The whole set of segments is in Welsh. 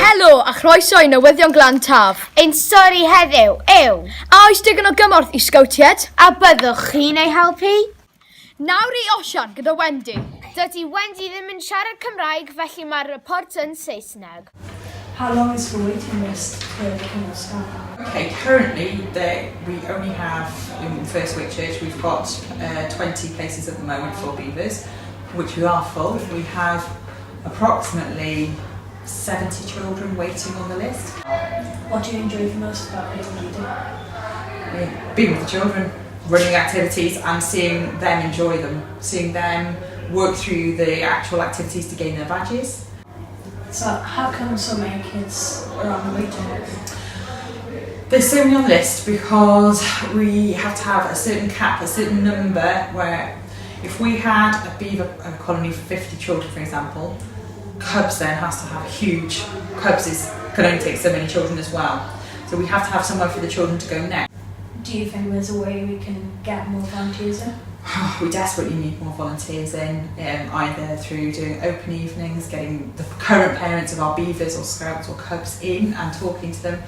Helo a chroeso i Newyddion Glan Taf. Ein stori heddiw yw... A oes digon o gymorth i sgowtiaid? A byddwch chi'n ei helpu? Nawr i Osian gyda Wendy. Dydy Wendy ddim yn siarad Cymraeg felly mae'r report yn Saesneg. How long is the waiting list to become a scout? Okay, currently there, we only have in First Whitchurch we've got uh, 20 places at the moment for beavers, which we are full. We have approximately 70 children waiting on the list. What do you enjoy the most about being a leader? Being with the children, running activities and seeing them enjoy them, seeing them work through the actual activities to gain their badges. So how come so many kids are on the waiting list? There's so many on the list because we have to have a certain cap, a certain number where if we had a beaver colony for 50 children, for example, Cubs then has to have huge, Cubs is, can only take so many children as well. So we have to have somewhere for the children to go next. Do you think there's a way we can get more volunteers in? We desperately need more volunteers in, um, either through doing open evenings, getting the current parents of our beavers or scouts or cubs in and talking to them.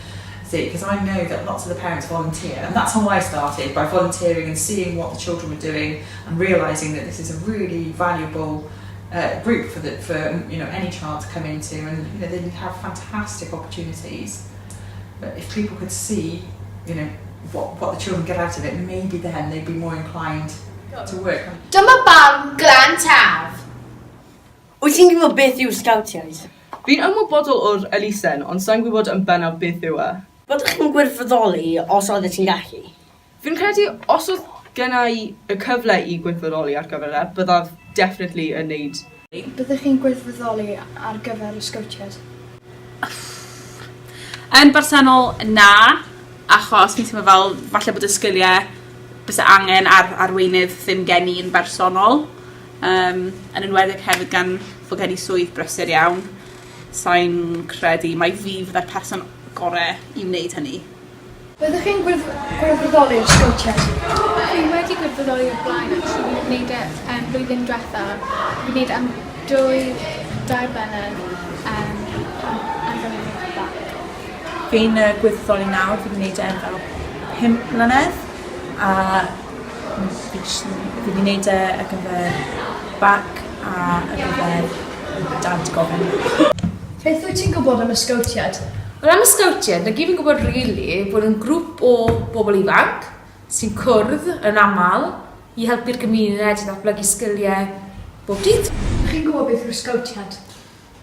See, because I know that lots of the parents volunteer, and that's how I started by volunteering and seeing what the children were doing and realising that this is a really valuable uh, group for the, for you know any child to come into, and you know they have fantastic opportunities. But if people could see, you know, what what the children get out of it, maybe then they'd be more inclined to work. Dyma barn Glan Taf. Wyt ti'n gwybod beth yw Sgowtiaid? Fi'n ymwybodol o'r elusen, ond sa i'n gwybod yn bennaf beth yw e. Byddech chi'n gwirfoddoli os oeddet ti'n gallu? Fi'n credu os oedd genna i y cyfle i gwirfoddoli ar gyfer e, byddaf definitely yn neud. Byddech chi'n gwirfoddoli ar gyfer y Sgowtiaid? Yn bersonol, na, achos fi'n teimlo fel falle bod y sgiliau byse angen ar arweinydd ddim gen i yn bersonol. Yym, yn enwedig hefyd gan fod gen i swydd brysur iawn. Sai'n credu mai fi fydde'r person gore i wneud hynny. Byddwch chi'n gwirfoddoli i'r Sgowtiaid? Fi wedi gwirfoddoli o'r blaen actually, fi wedi gwneud e um, blwyddyn diwetha. Fi wedi gwneud e am dwy, dair blynedd um, I'm going to back. Fi'n uh, gwirfoddoli nawr, fi wedi gwneud e am fel 5 mlynedd a fi wedi gwneud e ar gyfer bac a ar gyfer dad gofyn. Beth wyt ti'n gwybod am y Sgowtiaid? Wel am y Sgowtiaid, 'na gyd fi'n gwybod rili, bod nhw'n grŵp o bobl ifanc sy'n cwrdd yn aml i helpu'r gymuned i ddatblygu sgiliau bob dydd. Chi'n gwybod beth yw'r Sgowtiaid?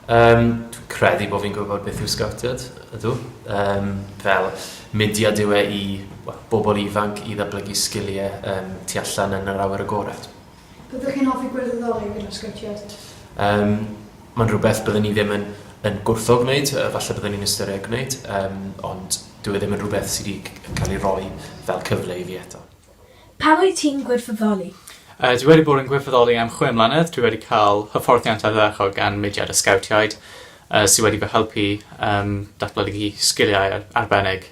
Yym, dwi'n credu bod fi'n gwybod beth yw Sgowtiaid, ydw. Yym, fel mudiad yw e i, wel, bobl ifanc i ddatblygu sgiliau yym tu allan yn yr awyr agored. Byddwch chi'n hoffi gwirfoddoli gyda'r Sgowtiaid? Yym, mae'n rhywbeth byddwn ni ddim yn yn gwrthod gwneud, yy falle byddwn ni'n ystyried gwneud, yym ond dyw e ddim yn rhywbeth sy 'di cael ei roi fel cyfle i fi eto. Pam wyt ti'n gwirfoddoli? Yy dwi wedi bod yn gwirfoddoli am chwe mlynedd, dwi wedi cael hyfforddiant ardderchog gan mudiad y Sgowtiaid yy sy wedi fy helpu yym datblygu sgiliau arbennig.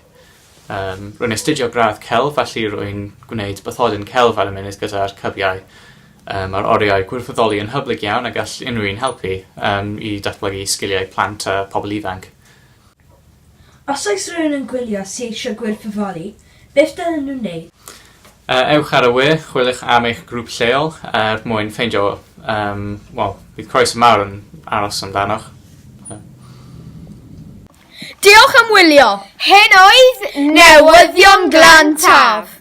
Yym, rwy'n astudio gradd celf, felly rwy'n gwneud bathodyn celf ar y munud gyda'r cybiau. Yym, mae'r oriau gwirfoddoli yn hyblyg iawn a gall unrhyw un helpu yym i datblygu sgiliau plant a pobl ifanc. Os oes rhywun yn gwylio sy eisiau gwirfoddoli, beth dylen nhw wneud? Yy, ewch ar y we, chwiliwch am eich grŵp lleol er mwyn ffeindio yym, wel, bydd croeso mawr yn aros amdanoch. Diolch am wylio! Hyn oedd Newyddion Glan Taf!